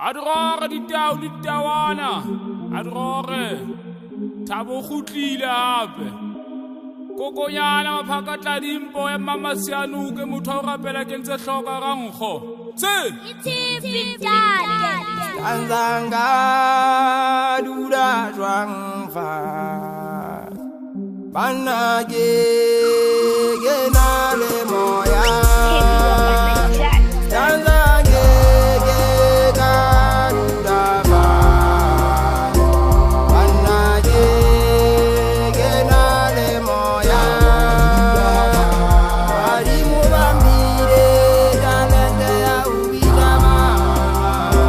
Adrore ditau ditawana, adrore Thabo kgutlile hape. Kokonyana maphakatla dimpo ya mama Sianuke motho a o rapela ke ntse hloka rankgo. Tse! Anzanga dula jwang fatshe. Banna ke na le moya. Tanzange ke ka dula fatshe. Banna ke na le moya. Badimo ba mphile talente ya ho bina mama.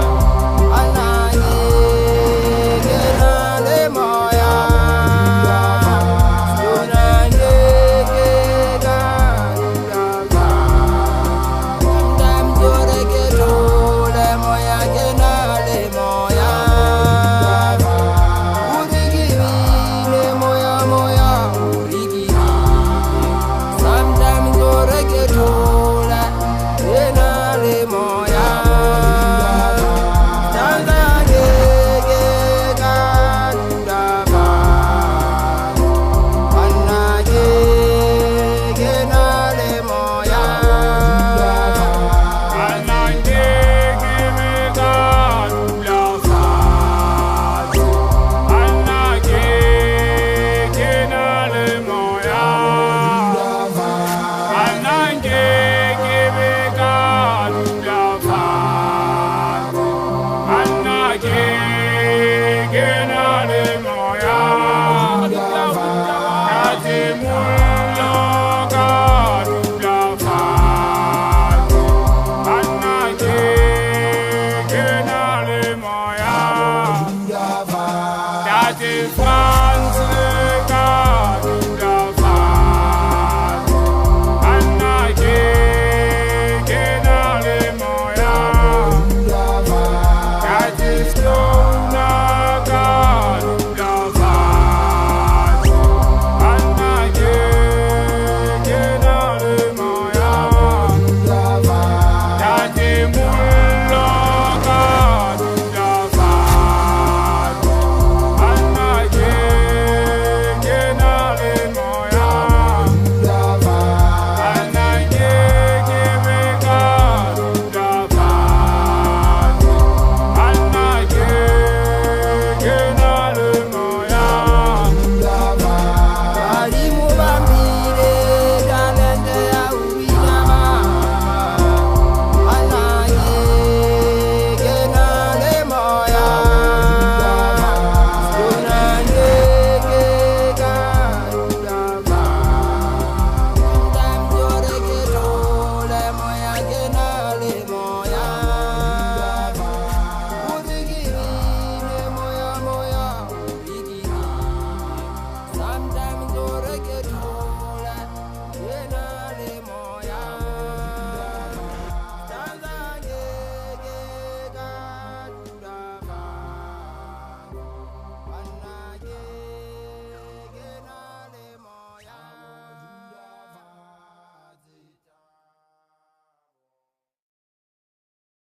Banna ke na le moya. Banna ke ka dula fatshe. Sometimes o re ke thole moya ke na le moya. O re ke bine moya moya o re ke bine. Sometimes o re ke thole ke na le moya. Tanzange ke ka dula fatshe. Banna ke na le moya. Banna ke be ka dula fatshe. Banna ke na le moya. Banna ke be ka dula fatshe. Banna ke na le moya. Ntate Mollo ka dula fatshe. Banna ke na le moya. Ntate Fra